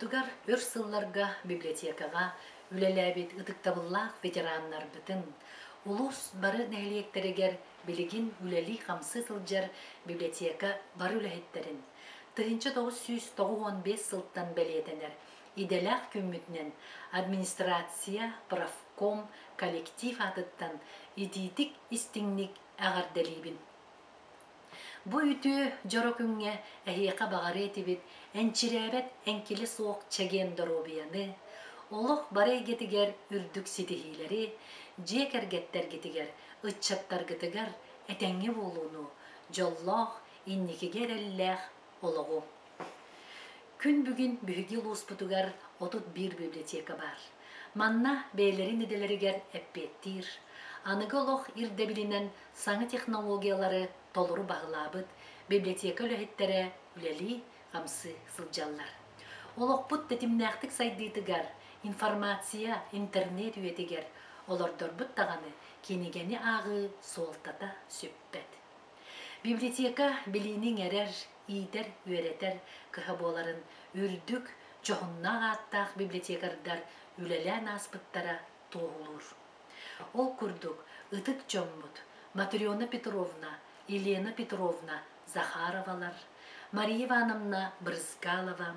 Улууспутугар өр сылларга библиотекаҕа үлэлээбит ытыктабыллаах ветераннарбытын, улуус бары нэһилиэктэригэр билигин үлэлии-хамсыы сылдьар библиотека бары үлэһиттэрин 1995 сылтан бэлиэтэнэр идэлээх күммүтүнэн администрация, профком, коллектив аатыттан итиитик истиҥник эҕэрдэлиибин. Бу үтүө дьоро күҥҥэ эһиэхэ баҕарыа этибит энчирээбэт эҥкилэ суох чэгиэн доруобуйаны, олох бары эйгэтигэр үрдүк ситиһиилэри, дьиэ кэргэттэргитигэр, ыччаттаргытыгар этэҥҥэ буолууну, дьоллоох, инникигэ эрэллээх олоҕу. Күн бүгүн биһиги улууспутугар 31 библиотека баар. Манна бэйэлэрин идэлэригэр эппиэттиир, аныгы олох ирдэбилинэн саҥа технологиялары толору баһылаабыт библиотека үлэһиттэрэ үлэлии-хамсыы сылдьаллар. Олохпут тэтимнээхтик сайдыытыгар, информация, интернет үйэтигэр олордорбут даҕаны кинигэни ааҕыы суолтата сүппэт. Библиотека билиини иҥэрэр, иитэр, үөрэтэр кыһа буоларын үрдүк, дьоһуннаах ааттаах библиотекардар үлэлээн ааспыттара туоһулуур. Ол курдук, ытык дьоммут Матрена Петровна, Елена Петровна Захаровалар, Мария Ивановна Брызгалова,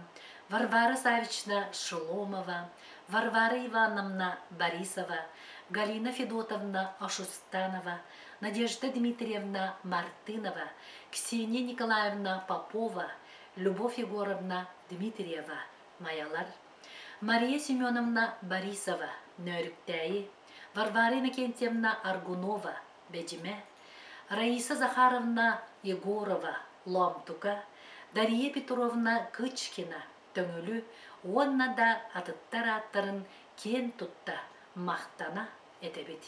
Варвара Савична Шеломова, Варвара Ивановна Борисова, Галина Федотовна Ашустанова, Надежда Дмитриевна Мартынова, Ксения Николаевна Попова, Любовь Егоровна Дмитриева, Майалар, Мария Семеновна Борисова, Нөөрүктээйи, Варвара Иннокентьевна Аргунова, Бэдьимэ, Раиса Захаровна Егорова, Лоомтука, Дария Петровна Кычкина, Төҥүлү уонна да атыттар ааттарын киэн тутта, махтана этэбит.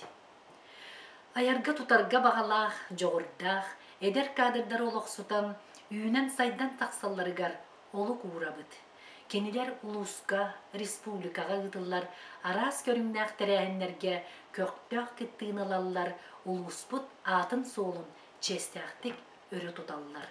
Айарга-тутарга баҕалаах, дьоҕурдаах, эдэр кадрдары олохсутан, үүнэн-сайдан тахсалларыгар олук уурабыт. Кинилэр улууска, республикаҕа ыытыллар араас көрүҥнээх тэрээһиннэргэ көхтөөх кыттыыны ылаллар, улууспут аатын-суолун чиэстээхтик өрө туталлар.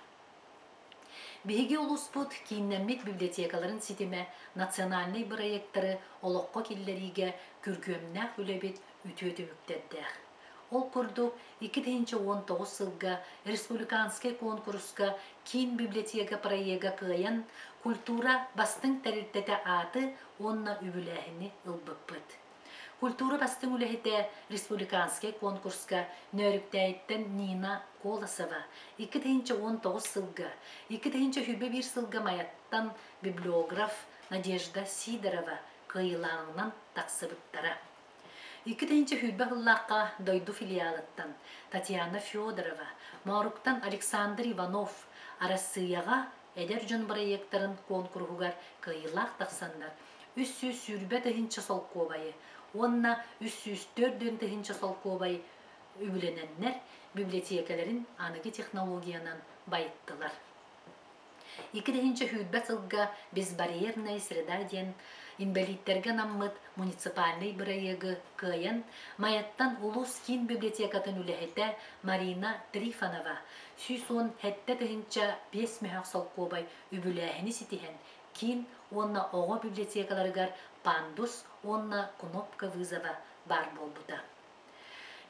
Биһиги улууспут кииннэммит библиотекаларын ситимэ национальнай бырайыактары олоххо киллэриигэ күргүөмнээх үлэбит үтүө түмүктэрдээх. Ол курдук, 2019 сылга республиканскай куонкуруска Киин библиотека проега кыайан, культура бастыҥ тэрилтэтэ ааты уонна үбүлээһини ылбыппыт. Культура бастыҥ үлэһитэ республиканскай конкурска Нөөрүктээйиттэн Нина Колосова 2019 сылга, 2021 сылга Майаттан библиограф Надежда Сидорова кыайыылааҕынан тахсыбыттара. 2020 сыллаахха дойду филиалыттан Татьяна Федорова, Мооруктан Александр Иванов Арассыыйаҕа эдэр дьон бырайыактарын куонкуруһугар кыайыылаах тахсаннар 320 тыһыынча солкуобайы уонна 304 тыһыынча солкуобай үбүлэнэннэр библиотекаларын аныгы технологиянан байыттылар. 2020 сылга «Безбарьерная среда» диэн инбэлииттэргэ анаммыт муниципальнай бырайыагы кыайан, Майаттан улуус киин библиотекатын үлэһитэ Марина Трифонова 117 тыһыынча 5 мөһөөх солкуобай үбүлээһини ситиһэн, киин уонна оҕо библиотекаларыгар пандус уонна кнопка вызова баар буолбута.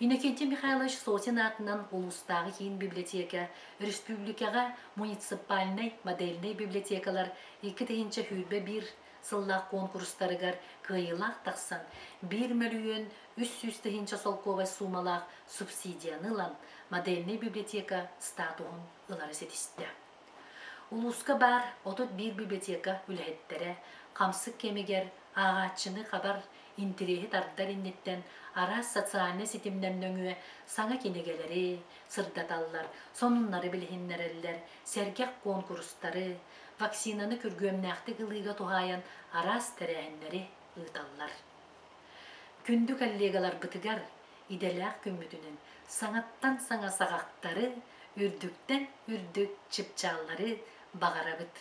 Иннокентий Михайлович Сосин аатынан улуустааҕы киин библиотека республикаҕа муниципальнай модельнай библиотекалар 2021 сыллаах куонкурустарыгар кыайыылаах тахсан, 1 мөлүйүөн 300 тыһыынча солкуобай суумалаах субсидияны ылан, модельнай библиотека статуһун ылары ситистэ. Улууска баар 31 библиотека үлэһиттэрэ хамсык кэмигэр ааҕааччыны хабар, интириэһи тардар инниттэн араас социальнай ситимнэр нөҥүө саҥа кинигэлэри сырдаталлар, сонуннары билиһиннэрэллэр, сэргэх куонкурустары, вакцинаны күргүөмнээхтик ылыыга туһаайан араас тэрээһиннэри ыыталлар. Күндү коллегаларбытыгар идэлээх күммүтүнэн саҥаттан саҥа саҕахтары, үрдүктэн үрдүк чыпчааллары баҕарабыт.